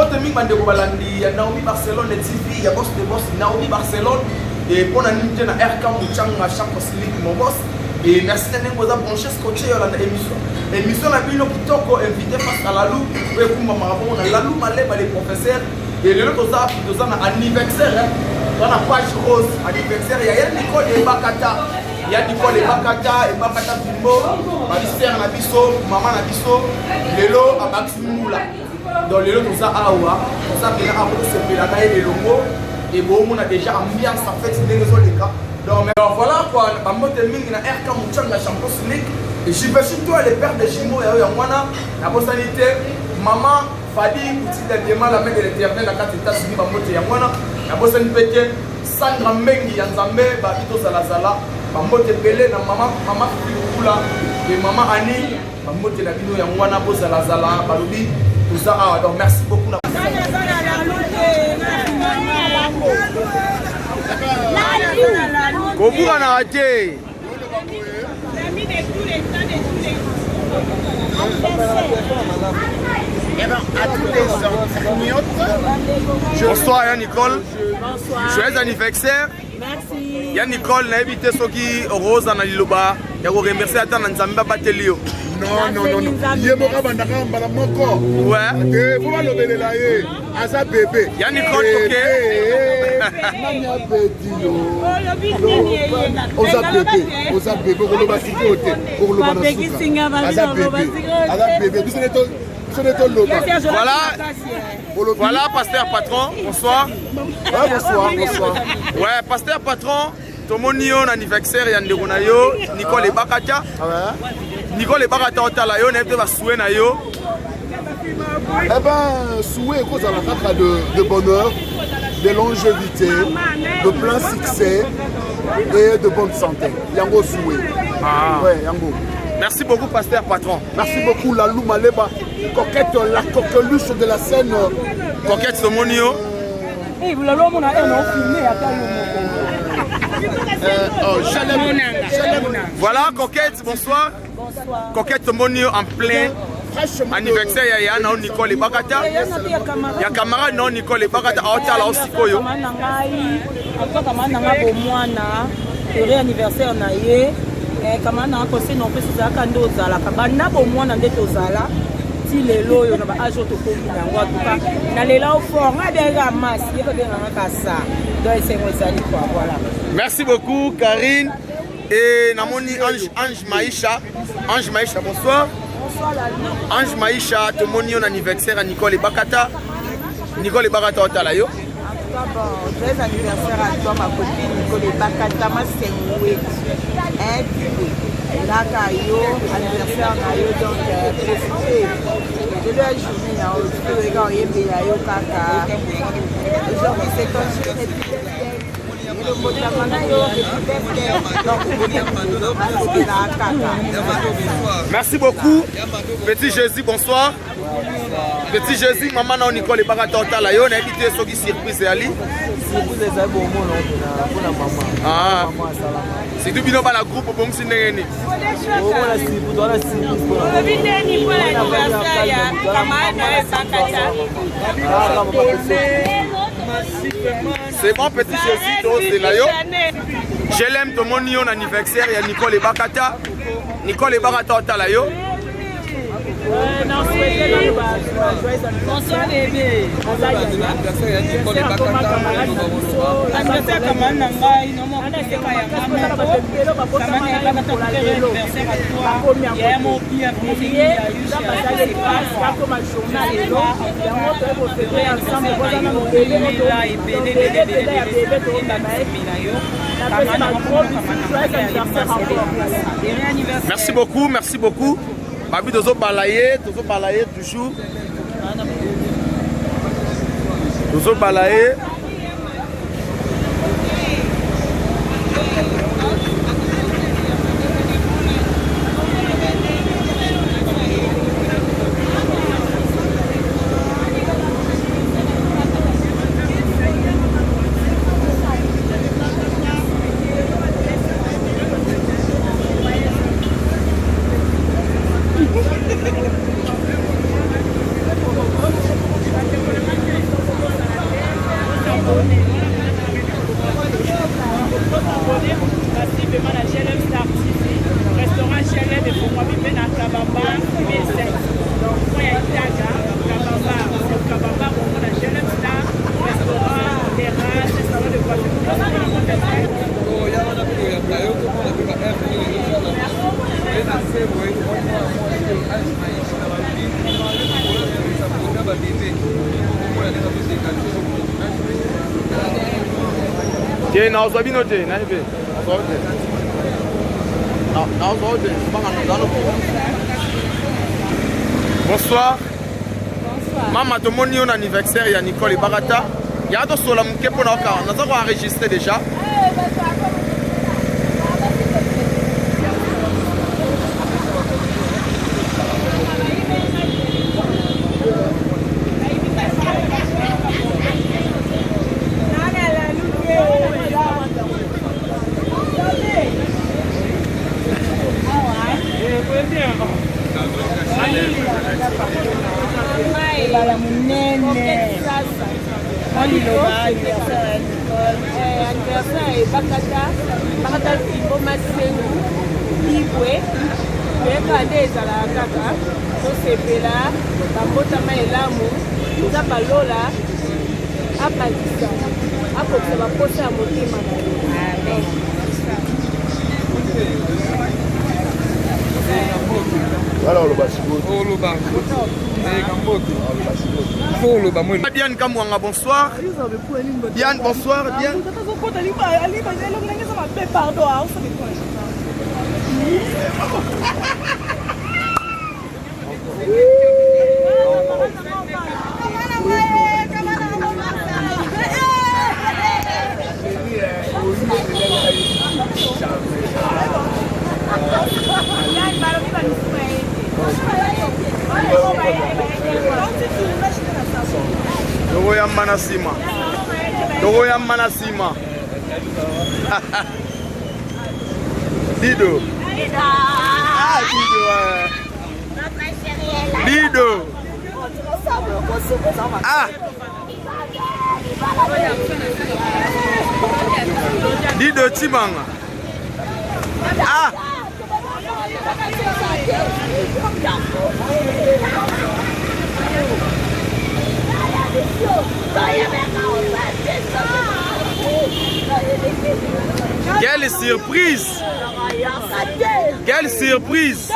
Mbote mingi bandeko balandi ya Naomi Barcelone TV ya boss de boss Naomi Barcelone et mpo na nini te na RK Muchanga Champions League mon boss et merci na ndenge boza branché scotché yolanda émission émission na bino kitoko invité face à Lalou oyo ekumbamaka bongo na Lalou Maleba le professeur et lelo toza toza na anniversaire toza na page rose anniversaire ya ya Nicole Ebakata ya Nicole Ebakata Ebakata Bimbo babisere na biso mama na biso lelo abakisi mbula. Donc lelo toza awa, toza mpena awa tosepela na ye elongo et bomona déjà ambiance en fait ndenge ezoleka. Donc mais voilà quoi, bambote mingi na RK Muchanga Champions League et Jiveshi toi le père de jumeaux ya yango wana nabosani te maman Fadi Kutida Diema la main de l'éternel na kati États-Unis bambote yango wana nabosani mpe te Sandra Mbengi ya Nzambe babi tozalazala bambote ebele na mama mama Fifi Lukula et mama Annie bambote na bino yango wana bozalazala balobi toza awa donc merci beaucoup na kobukanaka te. Bonsoir ya Nicole. Bonsoir. Joyeux anniversaire. Merci. Ya Nicole nayebi te soki okoza na liloba ya ko remercier ata na Nzambe abateli yo. Non non non non. Ye moko abandaka mbala moko. Ouais. Eh, faut balobelela ye. Aza bébé. Ya Nicole toke. Nani abeti yo? Oza bébé. Oza bébé okoloba sikoyo te. Okoloba na suka. Aza bébé. Aza bébé. Biso nde biso nde toloba. Voilà. Voilà, pasteur patron, bonsoir. Ouais, bonsoir, bonsoir. Ouais, pasteur patron, tomoni yo na anniversaire ya ndeko na yo Nicole Ebakata. Ouais. Nicole Ebakata otala yo nayebi te ba souhait na yo. Eh ben, souhait ekozala kaka de, de bonheur, de longévité, de plein succès et de bonne santé. Yango souhait. Ah. Ouais, yango. Merci beaucoup, pasteur patron. Merci beaucoup, Lalou Maleba, coquette, la coqueluche de la scène. Coquette tomoni yo. Eh, Lalou omona heure na ofilme ata yo moko. Oh, je l'aime, je l'aime. Voilà, coquette, bonsoir. Bonsoir. Coquette tomoni yo en plein anniversaire ya ya na Nicole Ebakata. Ya camarade na Nicole Ebakata aotala o sikoyo. Camarade na ngai, en camarade na ngai bomwana, heureux anniversaire na ye. Eh, camarade na ngai conseil na opesi ezalaka nde ozalaka banda bomwana nde tozala ti lelo oyo na ba age oyo tokomi na yango atuka nalela o fort ngai abengaka masi ye babengaka kasa donc esengo ezali quoi voilà. Merci beaucoup Karine. Et namoni Ange, Ange Maïcha. Ange Maïcha, bonsoir. Bonsoir Lalou. Ange Maïcha, tomoni yo na anniversaire à Nicole Ebakata. Nicole Ebakata otala yo. En tout cas, bon, joyeux anniversaire à toi, ma copine Nicole Ebakata, ma Sengwe. Hein, Laka yo, anniversaire na yo, donc euh, profitez. Lelo ya journée na yo, tu peux regarder oyembela yo kaka. Aujourd'hui, c'est ton jour et puis Merci beaucoup. Petit Jésus, bonsoir. Petit Jésus, maman na Nicole ebaka totala yo nayebi te soki surprise eyali. Surprise ezali bomona mpona mama. Ah. Mama asalaka. Surtout bino bana groupe obongisi ndenge nini? Omona surprise, wana surprise mpona. Olobi ndeni mpo na anniversaire ya camarade na yo Ebakata. Ah, mama C'est bon petit Jésus, tozela yo. Je l'aime tomoni yo na anniversaire ya Nicole Ebakata. Nicole Ebakata otala yo. Bonsoir bébé. Anniversaire camarade na ngai na Merci beaucoup, merci beaucoup. Babi tozo balayer, tozo balayer toujours. Tozo balayer. Tosabone massivement na GLM Star TV, restaurant GLM efongwami mpe na Kabamba 1005. Donc coin ya Itaga, Kabamba, sur Kabamba bomona GLM Star, restaurant, terrasse, salon de coiffure, nyonso mpona mboka ezali. Te nazwa bino te nayebi nazwa te nazwa te banga nazalo. Bonsoir. Mama, tomoni yo na anniversaire ya Nicole Ebakata. Ya tosola moke mpo na oka naza ko enregistrer déjà. Ebala monene mwa liloba anniversaire ya Nicole. Anniversaire ebakata bakata fimbo masengu libwe toyeba nde ezalaka kaka tosepela bambotama elamu Nzambe alola abakisa akokisa baposa ya motema na yo. Amen. Wala oloba sikoyo. Oloba. Faut oloba moi. Diane Kamwanga, bonsoir. Diane, bonsoir. Diane. Tokoyamba na nsima, tokoyamba na nsima. Dido. Ah, Dido. Dido. Ah. Dido Chibanga. Ah. Quelle surprise! Quelle surprise!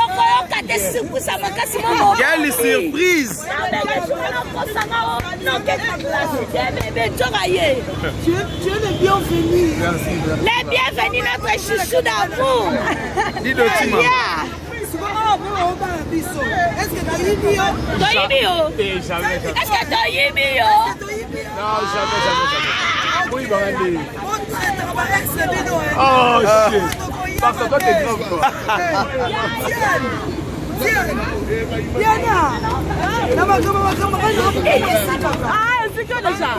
Quelle surprise! Tu es le bienvenu. Le bienvenu, notre chouchou d'amour. Dido Chima. Toyibi yo. Est-ce que toyibi yo? Non, jamais, jamais, jamais. Oui, bah, Oh shit. Parce que toi t'es grave quoi. Ah, c'est que déjà.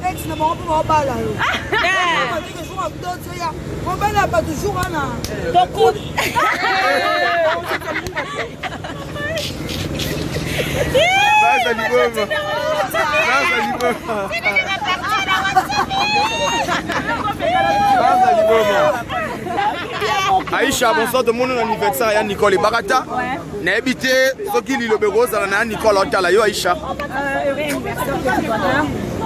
Ex na bango mpe baobala yo mobali ya bato jour wana. Baza liboma. Baza liboma. Baza liboma. Aisha, bonsoir, tomoni na anniversaire ya Nicole Ebakata. Nayebi te soki liloba ekozala na ya Nicole otala yo Aisha.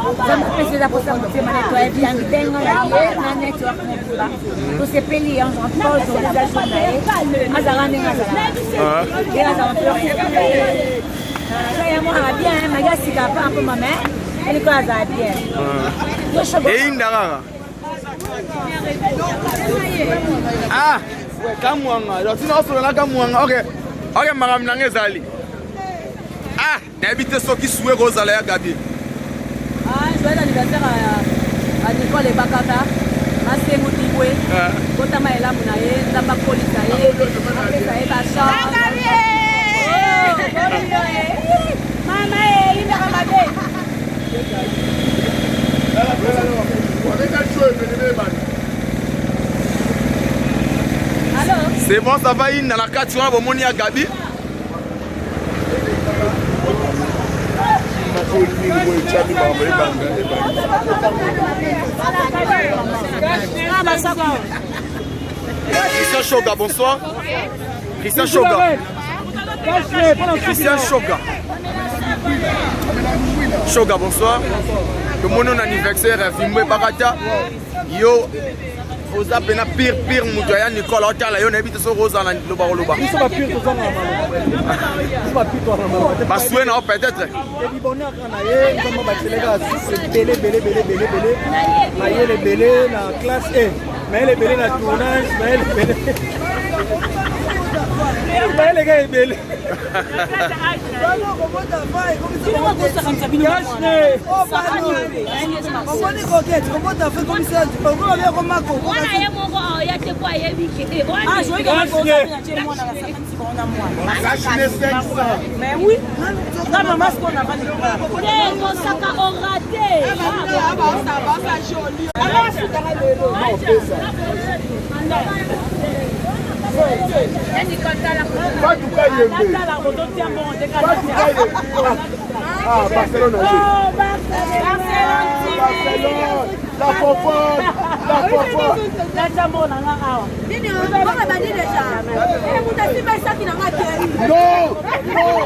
Nzambe apesi eza mposa motema na toyebi yango ndenga na ye na network mobimba tosepeli yango eza jour na ye azalaka ndenge azalaka ye azala mpe ya mwana bien magi asika pa mpo mama eliko azala bien. Eyinda kaka. Ah, Kamwanga, donc tina osola na Kamwanga. OK. OK, makambo na nga ezali. Ah, nayebi te soki suwe kozala ya Gabi. Ah, joyeux anniversaire à Nicole Ebakata. Masengu Dibwe. Botama elamu na ye, Nzambe akolisa ye, apesa ye ba chance. Mama e indaka mabe. C'est bon, ça va inda na kati wana bomoni ya Gabi. Toli nini boye etiami makambo ebanda ebanda. Christian Shoga, bonsoir. Christian Shoga. Christian Shoga. Shoga, bonsoir. tomoni on anniversaire ya Fimbo Ebakata. Yo oza pena pire pire moto ya Nicole otala yo nayebi te soki ozala na liloba koloba. Biso ba pire toza na maloba. Biso ba pire toza na maloba. Ba souhait na yo peut-être. Ebi bonheur kaka na ye nzambe abakiselaka susu ebele ebele ebele ebele ebele mayele ebele na classe e mayele ebele na tournage mayele ebele mayele kaka ebele. Omoni coquette kobota fe komisa okoma bia komako. Mwana ye moko aoya te po ayebi ke eh, Ah, joyi kaka Mais oui, nga mama sikoyo navandi te mosaka orate. Batuka yembe. Batuka yembe. Ah, Barcelone. Oh, Barcelone. Barcelone. La fofolle. La fofolle. Non, non.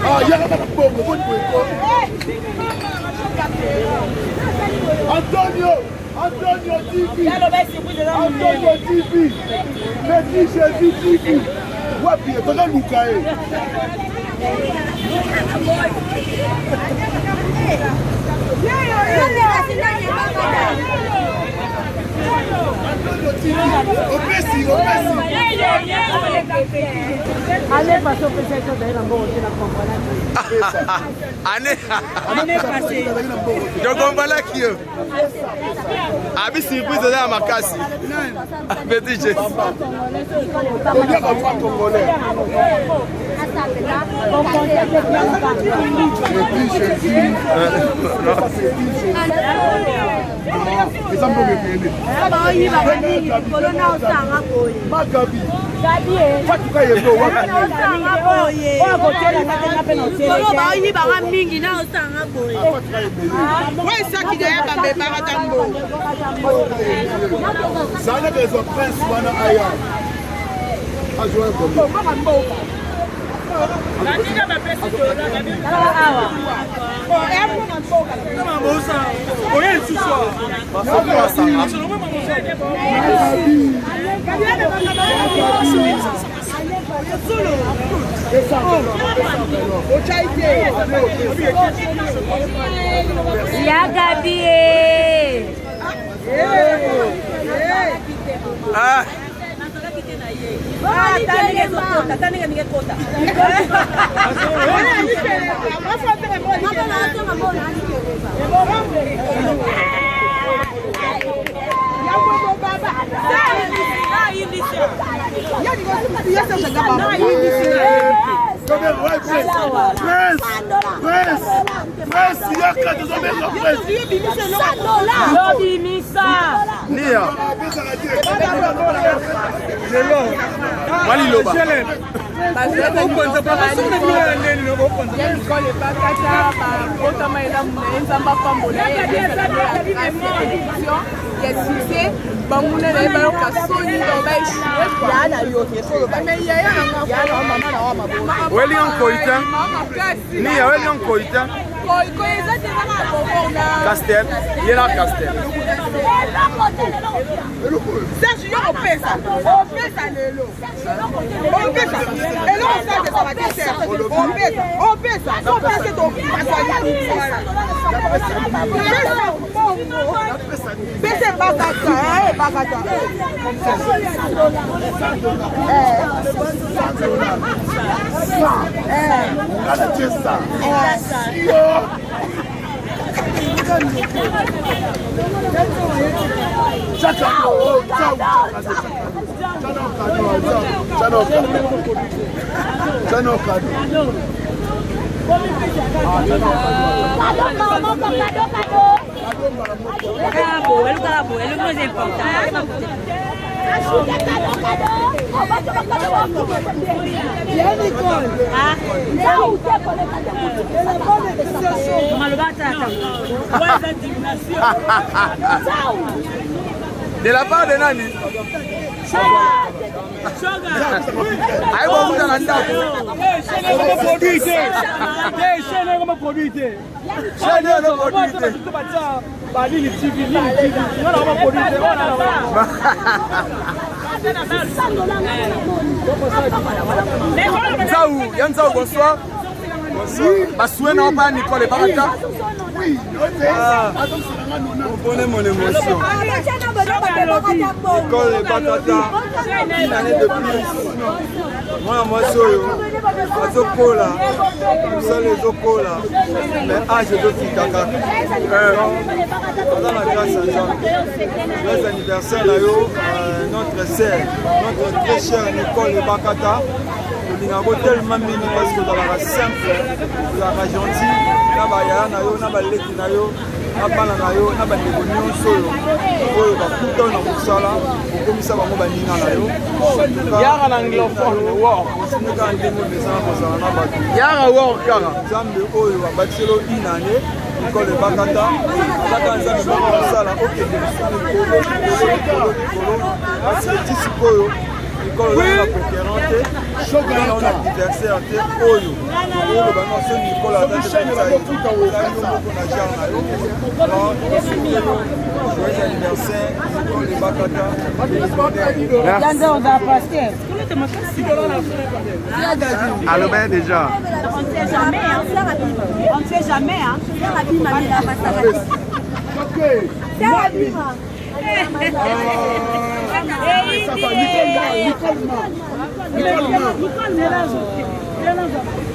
Ah, yaka bana bongo, boni boye ko. Antonio, Antonio TV. Antonio TV. Petit Jésus TV. Wapi, toza luka ye. Antonio TV. Opesi, opesi. Année passée, opesa ete ozali na mbongo te na comprendre. Année Année passée. tokombalaki yo abi surprise eza ya makasi petit Jésus. Oliaka franc congolais. Petit Jésus. Petit Jésus. Eza mbongo ebele. Magabi. Fatuka yembe wapi? Bayibaka mingi na osanga boye. Fatuka ebele. Zala kezwa prince wana aya. Azwa combien? Ya Gabi eh. Ah, Prince, Prince, Prince, yaka tozobenga Prince. Lobimisa. Nia mwa liloba Ya Nicole Ebakata, babotama elamu na ye, Nzambe apambola ye, apesa ye ya grâce, ya bénédiction, ya succès. Banguna na ye bayoka soni donc baéchoue quoi. Mais yaya na nga Oyeli nga nkoi te. makasi. Nia oyeli nga nkoi te. Koi koi eza te kaka bonbon na Castel yela Castel. Serge yo opesa opesa lelo opesa eloko Serge ezalaka te Serge opesa opesa so opesa topasa mbongo pesa ebakata ebakata. Ngana tie ça. Yo. Chaka, oh, ciao, chaka, chaka, chaka. Ya Nicole. De la part de nani? Ayi bokuta na ndako. Chaîne oyo produit te. Banini TV, nini TV, nga na ba produit te, wana na ba. Nzau, ya Nzau, bonsoir. Basoué na opa Nicole Baraka. Comprenez mon émotion. Nicole Bakata, une année de plus. Mwana mwasi oyo azokola, mosala ezokola, mais âge ezokita kaka. Aza na grâce ya Nzambe. Joyeux anniversaire na yo, notre sœur, notre très chère Nicole Bakata. Tolingaka yo tellement mingi parce que ozalaka simple, ozalaka gentil na bayaya na yo, na baleki na yo, na bana na yo, na bandeko nyonso oyo oyo bakuta yo na mosala, okomisa bango baninga na yo. Yara na anglophone war. Continue kaka ndenge omesana kozala na bato. Yara war kaka. Nzambe oyo abatiseli yo une année, Nicole Ebakata, azaka Nzambe moko kosala okende lisusu likolo likolo likolo likolo parce que ti sikoyo Nicole oza na conquérant te, oza na adversaire te oyo oloba non so Nicole aza te eza yo moko na genre na yo. Donc tosoki yo joyeux anniversaire Nicole Ebakata. Yanza oza pasteur. Aloba déjà. On ne sait jamais, hein. On ne sait jamais, hein.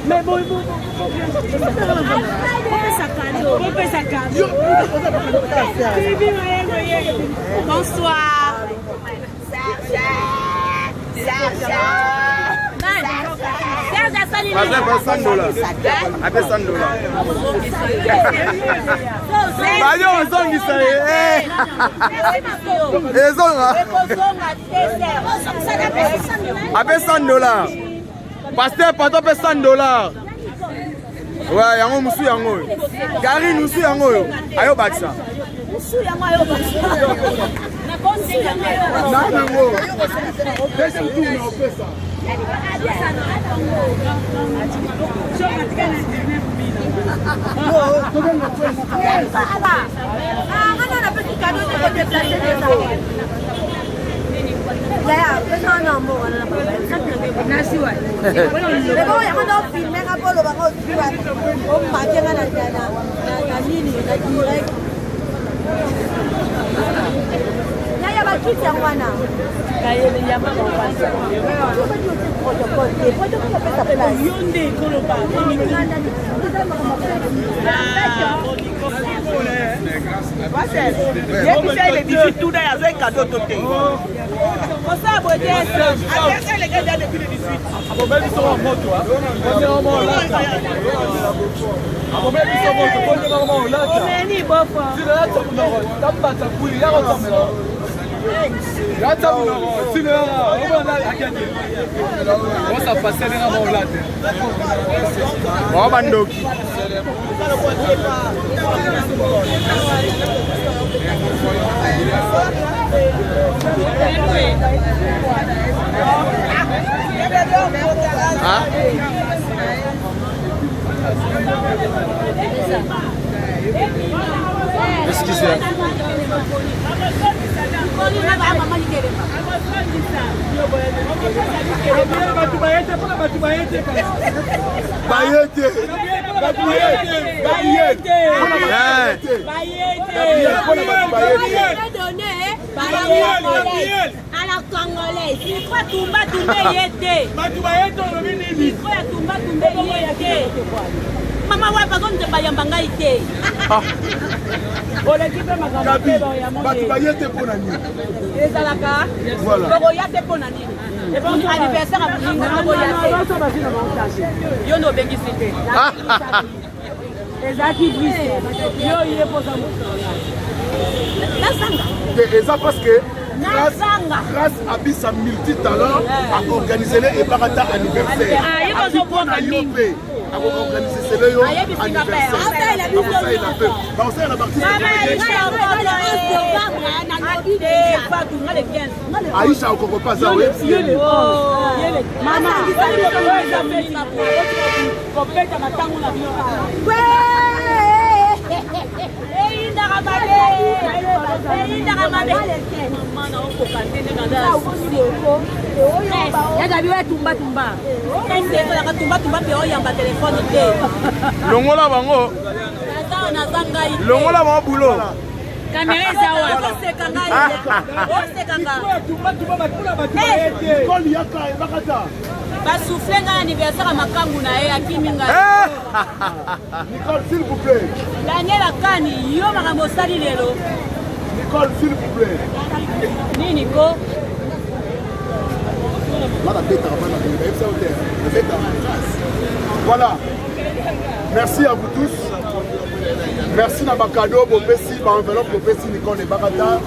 Mais bon, bon, Bonsoir. Serge asali nini? Ape 100 dollars. Ape 100 dollars. Bayo ozongisa ye. Ezonga. Ape 100 dollars. Pasteur Pato ape 100 dollars. Ouais, yango musu yango oyo. Karine musu yango oyo. Ayo bakisa. Nani yango? Deuxième tour na opesa. Yaya bakiti yango wana protocole te protocole opesa place yo nde ekoloba yebisa ye le 18 tuna ye azwaki kado to te. Kosala boye te. Anniversaire eleki deja depuis le 18. Omeni bofo. Bao bandoki. Ah? Excusez. Baye te. Baye te. Baye te. À la congolaise, micro ya tumba tumba eye te. Bato baye te olobi nini? Micro ya tumba tumba eye te. Mama wa bazonde bayamba ngai te. Oleki mpe makambo te bayamba. Bato baye te mpo na nini? Ezalaka. Voilà. Bokoya te mpo na nini? Anniversaire ya moninga bokoya te. Yo nde obengisi te. Ezalaki brise. Yo ye mpoza mosala. Nazanga. Te eza parce que Grâce Abisa multi talent aorganisele Ebakata anniversaire. Mpona yo mpe akoorganisele yo anniversaire. Akosalela mpe bakosalela baartiste. Aisha okoko mpe aza oyebisi ye. Kobeta matango na bino. Eyindaka mabe. Eyindaka mabe. Mama na okoka te ndenge aza na souci. Ya Gabi oya tumba tumba. Ezalaka tumba tumba mpe oyamba telefone te. Longola bango. Naza naza ngai. Longola bango boulot. Kamera eza wapi? Oseka ngai. Oseka ngai. Tumba tumba bato bato baye te. Nicole yaka Ebakata. Basouffle ngai anniversaire ya makangu na ye akimi ngai. Nicole s'il vous plaît. Daniel Akani yo makambo osali lelo. Nicole s'il vous plaît. Nini ko? Bana betaka bana bayebisa yo te babetaka makasi. Voilà. Merci à vous tous. Merci na bakado bopesi ba enveloppe bopesi Nicole Ebakata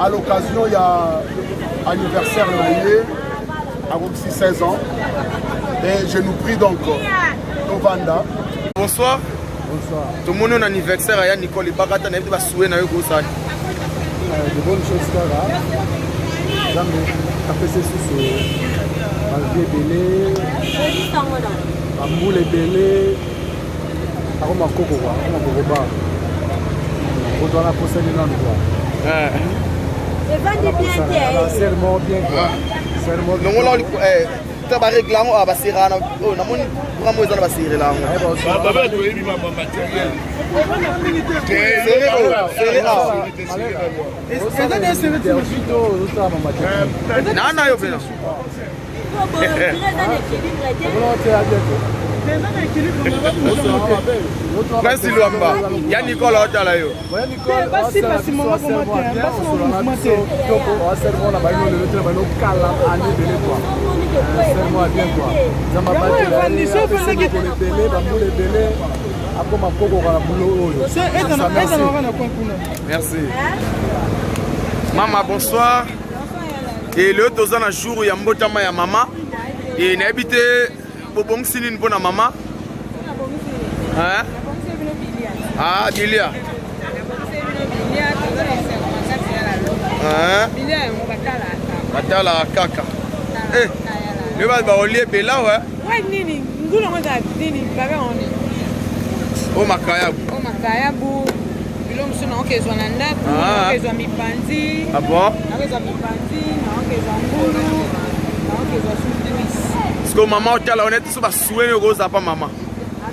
à l'occasion ya anniversaire na ye akokisi 16 ans et je nous prie donc tovanda. Bonsoir. Bonsoir. Tomoni un anniversaire ya Nicole Ebakata na yebi ba souhait na yo kosala. De bonnes choses kaka. Nzambe apesi susu bavie ebele bambula ebele akoma koko kua akoma kokoba moto wana aposani nanu kua evandi bien te serment bien kua serment longola ta baregle yango awa baseraka na oyo namoni vraiment eza na baserela yango naa na yo mpena. Prince Luamba, ya Nicole otala yo. Akoma kokoka na bulo oyo. Merci. Mama, bonsoir. Et le toza na jour ya mbotama ya mama. Et nayebi te bobongisi nini mpona mama? Hein? Ah, bilia. Hein? Batala kaka. Eh, le ba ba olie bela ouais. Ouais nini ngulu ngo za nini babe oni. O makayabu. O makayabu. Bilo mosusu naokezwa na ndako, naokezwa mipanzi. Ah bon? Naokezwa mipanzi, naokezwa ngulu, naokezwa sous Parce que maman otala honnête so basuwe yo okozala pa mama. En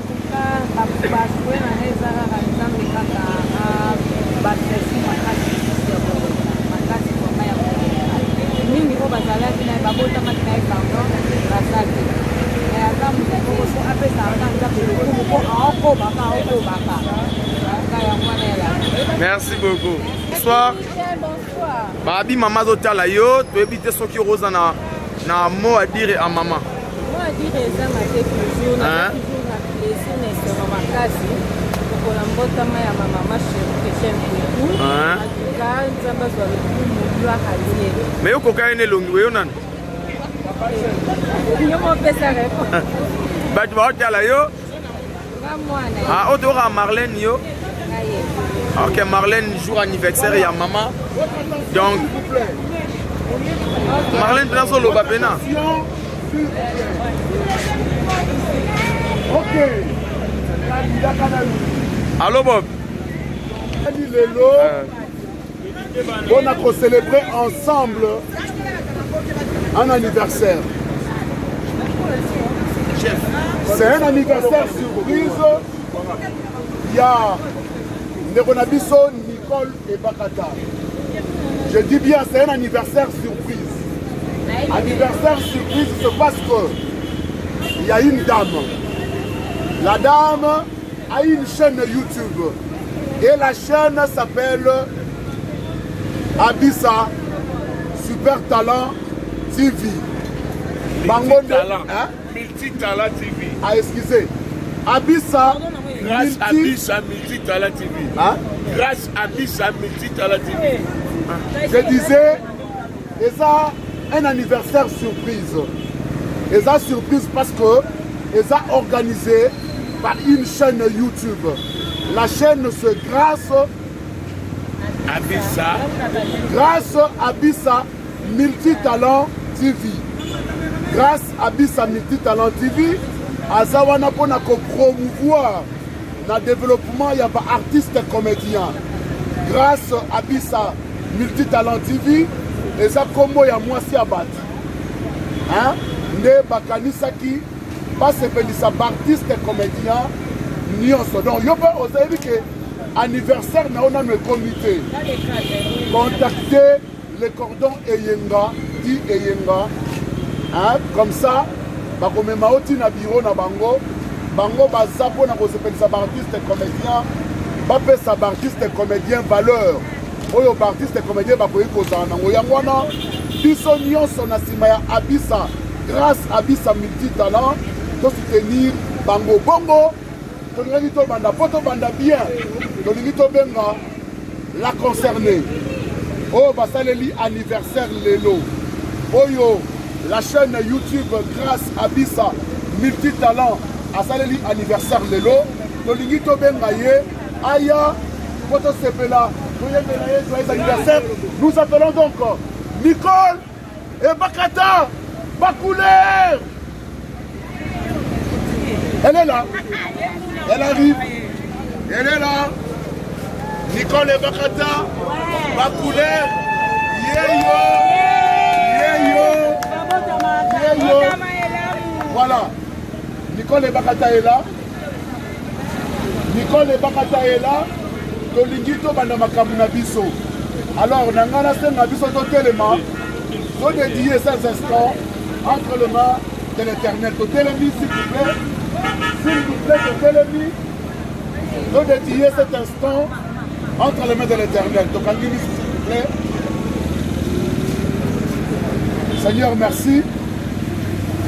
tout cas, basuwe na ngai eza kaka Nzambe kaka bapesi makasi makasi vraiment ya mingi oyo bazalaki na ye babotamaki na ye pardon baza te mais aza moto moko so apesaka kaka Nzambe lokumu mpo aokobaka aokobaka kaka yango wana yala. Merci beaucoup. Bonsoir. Babi mama azotala yo toyebi te soki okoza na na mot à dire à maman. Mot à dire eza mabe toujours na toujours na plaisir na esengo makasi kokola mbotama ya ma mama chérie que j'aime beaucoup. En tout cas Nzambe azwa lokumu, gloire à Dieu. Mais okoka ye na elongi oyo nani? Yo mopesa réponse. Bato baotala yo. Ah, oyo toyoka Marlène yo. Ok, Marlène, jour anniversaire ya maman. Donc, Marlène, mpena azoloba mpena. Ok. Allo Bob. Lelo, on a célébré ensemble un anniversaire. C'est un anniversaire surprise. Il y a ndeko na biso Nicole Ebakata. Je dis bien, c'est un anniversaire surprise. Anniversaire surprise, c'est parce que il y a une dame. La dame a une chaîne YouTube. Et la chaîne s'appelle Abissa Super Talent TV. Multi-talent. Hein? Multi-talent TV. Ah, excusez. Abissa. Grâce à Abissa Multi-talent TV. Hein? Grâce à Abissa Multi-talent TV. Je disais Eza un anniversaire surprise. Eza surprise parce que eza organisé par une chaîne YouTube. La chaîne se grâce Abissa. Grâce Abissa Multitalent TV. Grâce Abissa Multitalent TV, aza wana mpona ko promouvoir na développement ya ba artistes comédiens. Grâce Abissa Multitalent TV eza kombo ya mwasi ya bato. Hein? Nde bakanisaki basepelisa baartiste comédien nyonso. Donc yo mpe ozayebi ke anniversaire na yo nano ekomi te. Contacter le cordon Eyenga dit Eyenga hein? Comme ça bakomema yo ti na bureau na bango. Bango baza mpona kosepelisa baartiste comédien, bapesa baartiste comédien valeur oyo baartiste comédien bakoki kozala nango. Yango wana biso nyonso na nsima ya Abissa, grâce Abissa Multitalent, tosoutenir bango. Bongo tolingaki tobanda mpo tobanda bien, tolingi tobenga la concernée oyo basaleli anniversaire lelo oyo, la chaîne YouTube Grâce Abissa Multitalent asaleli anniversaire lelo. Tolingi tobenga ye aya mpo tosepela, toyembela ye joyeux anniversaire. Nous appelons donc Nicole Ebakata Bacouleur. Elle est là, elle arrive, elle est là. Nicole Ebakata Bacouleur, yeyo yeyo yeyo. Voilà, Nicole Ebakata est là. Nicole Ebakata est là. Tolingi tobanda makambo na biso. Alors na ngai nasenga biso totelema, todédie ces instants entre les mains de l'éternel. Totelemi, s'il vous plaît, s'il vous plaît, totelemi, todédie cet instant entre les mains de l'éternel. Tokangi miso, s'il vous plaît. Seigneur, merci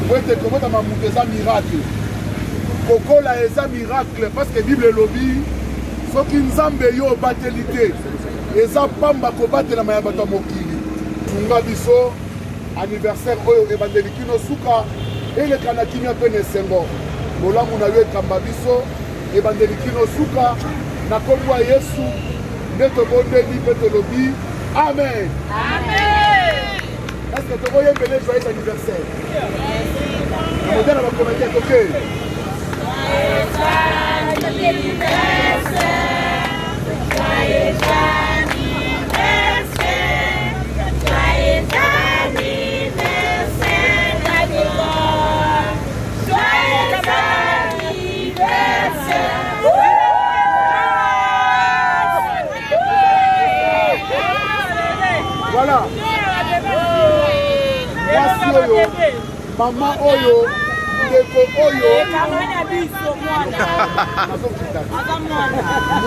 po ete kobotama moto eza miracle, kokola eza miracle, parce que Bible elobi soki Nzambe yo obateli te, eza pamba kobatelama ya bato ya mokili. Sunga biso anniversaire oyo ebandeli kino suka eleka na kimia mpe na esengo. Bolamu na yo ekamba biso ebandeli kino suka. Na kombo ya Yesu nde tobondeli mpe tolobi amen. Amen. Est-ce que tokoyembele joyeux anniversaire? Na modèle ya bacomédien, toke. Joyeux anniversaire, joyeux anniversaire, Nicole. Joyeux anniversaire. Voilà. Mwasi oyo, mama oyo, ndeko oyo,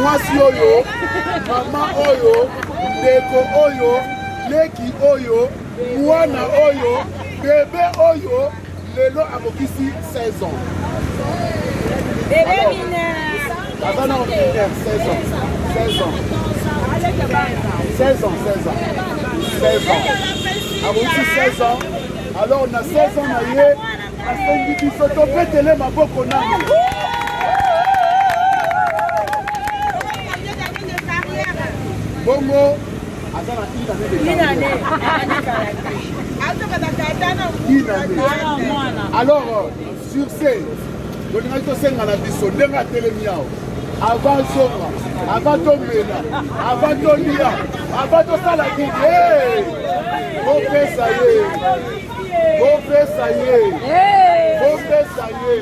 mwasi oyo, mama oyo, ndeko oyo, leki oyo, mwana oyo, bebe oyo, lelo akokisi 16 ans. Bébé mineur. Aza na mineur, 16 ans. 16 ans. 16 ans, 16 ans. 16 ans. Akokisi 16 ans. Alors na 16 ans na ye, asengi biso tobetele maboko nano. Bongo aza na une année de carrière. Une année. Alors sur ce, tolingaki tosenga na biso ndenge atelemi awa, avant zonga, avant tomela, avant tolia, avant tosala nini, bopesa ye, bopesa ye, bopesa ye,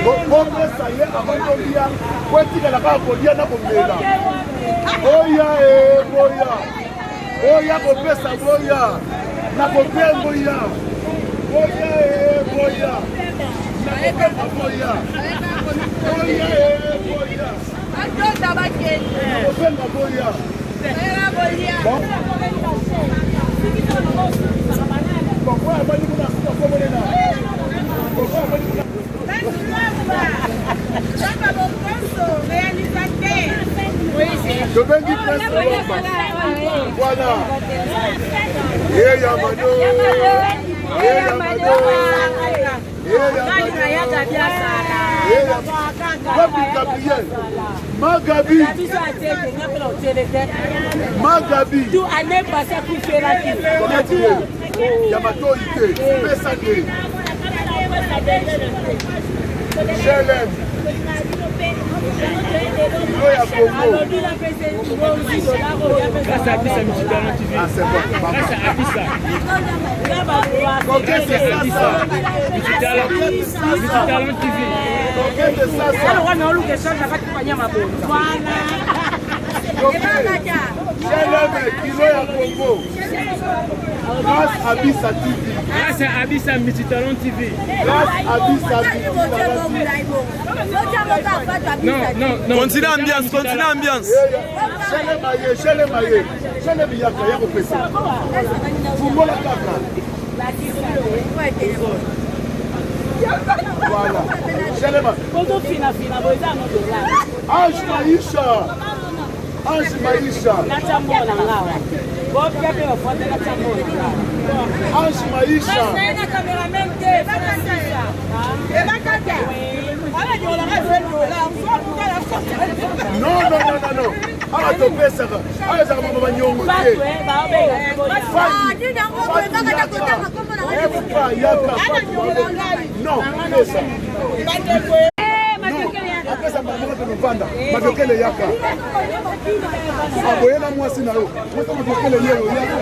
bopesa ye avant tolia, po etikala kaka kolia na komela. Boya e, boya, boya kopesa, boya na kopia, boya, boya e, boya na kopesa, boya, boya e, boya na kopenga, boya. Bon. Bon, oyo abandi kuna, suka komonena. Bon, oyo abandi kuna. Tobengi Prince Lomba. Voilà. Eyamado. Eyamado. Wapi Gabriel? Magabi. Magabi. Tu année passée akufelaki. Ya matoyi te. Pesa nde. Chelem. Kilo ya Congo. Grâce à Abissa Musitalent TV. Ah, c'est bon. Grâce à Abissa. Ok, c'est ça, ça. Musitalent Musitalent TV. Ok, c'est ça, ça. Alors, on a oluka échange akati panya mabonza. Ok. Chelem, kilo ya Congo. Grâce à Abissa TV. Grâce à Abissa Musitalent TV. Grâce à Abissa Musitalent TV. Non, non, non. Continue ambiance, continue ambiance. Chelem aye, Chelem aye. Chelem yaka ya kopesa. Fungola kaka. Voilà. Chelem. Bozofinafina boye eza yango dollar. Ange Maisha. Ange Maisha. Natya mbongo na nga awa. Bopia mpe bafuate natya mbongo na nga awa. Ange Maisha. Na cameraman te. Non, non, non, non, non. Awa topesaka. Awa ezalaka mama banyongo te. Efuka yaka. Non, pesa. Apesa mbala moko tokovanda. Madokele yaka. Aboyela mwasi na yo. Mwasi madokele yeyo yaka.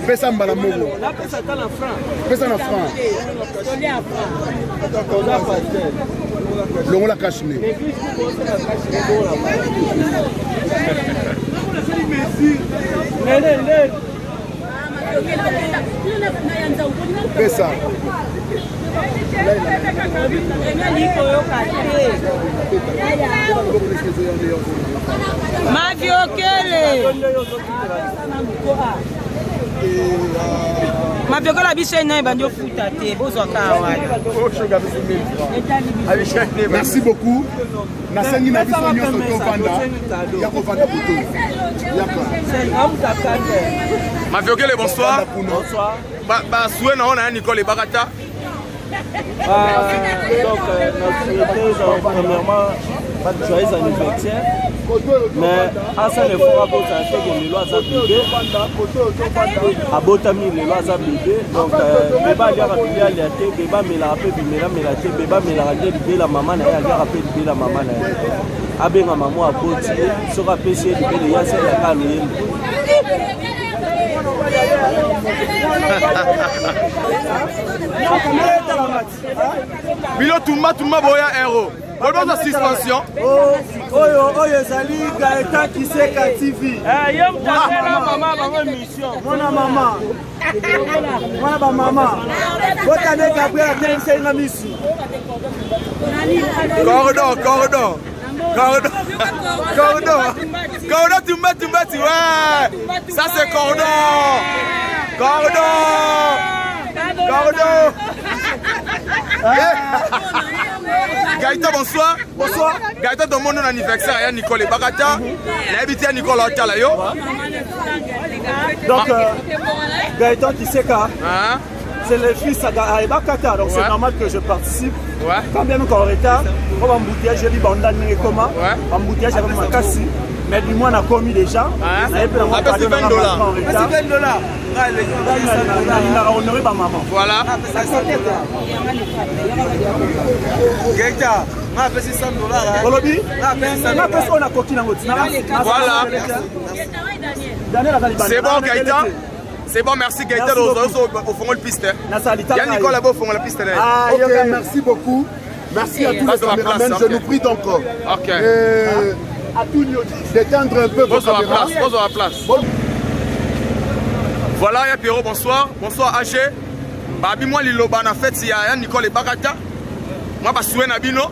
Pesa mbala moko. Pesa na franc. Longola cash ne. Pesa. Maviokele. Maviokele biso ena ebandi ofuta te bozwaka wana. Merci beaucoup. Nasengi na biso nyonso tovanda ya kovanda kutu. Yaka. Maviokele, bonsoir. Bonsoir. Ba ba souhait na ona Nicole Ebakata. Ah, donc, euh, na souhaité, genre, premièrement, pas de joyeux anniversaire. Mais asala effort abotana te ke lelo aza bebe abotami lelo aza bebe donc euh, bebe aliaka bilia alia te bebe amelaka mpe bimelamela te bebe amelaka nde libela mama na ye aliaka mpe libela mama na ye abenga mama aboti ye soki apesi ye libele ye asalelaka loyembo. Bilo tumba tumba boya hero. Bolboza suspension. Oyo oyo ezali Gaëtan Kiseka TV. Eh, ye mtasela mama bango émission. Mwana mama. Mwana ba mama. Botane Gabriel atelemiseli nga misu. Cordon, cordon. Cordon. Cordon. Cordon tumba tumba tu ouais. Ça c'est cordon. Cordon. Cordon. Gaëtan, bonsoir. Bonsoir. Gaëtan, dans mon anniversaire, il y a Nicole Ebakata. Nayebi te ya Nicole otala yo. Donc, euh, Gaëtan Kiseka, Hein? c'est le fils à à Ebakata, donc Ouais. c'est normal que je participe. Ouais. Quand bien même qu'en retard, on va embouteillage, j'ai dit banda ndenge koma, Ouais. embouteillage avec makasi. Mais du moins, on a commis déjà. Ouais. Na yepe na mwa Apesi cadeau na 20 nga dollars. en retard. Nalingaka honorer ba maman. Voilà. Olobi? Nga apesi oyo nakoki nango ti. Voilà. Daniel aza libanda. C'est bon Gaëtan. C'est bon, merci Gaëtan. Merci beaucoup. Au fond, le piste. Nasali, Il y a Nicole là-bas au fond, la piste. Ah, Ok, yoka. merci beaucoup. Merci à tous les Passe dans la caméramans. place, Je ok. nous prie donc Ok. d'éteindre un peu vos Bonsoir à caméras. place, bonsoir à place. Bon. Voilà, ya Pierrot, bonsoir. Bonsoir AG. Babi moi liloba na fête ya ya Nicole Ebakata. Moi ba souhait na bino.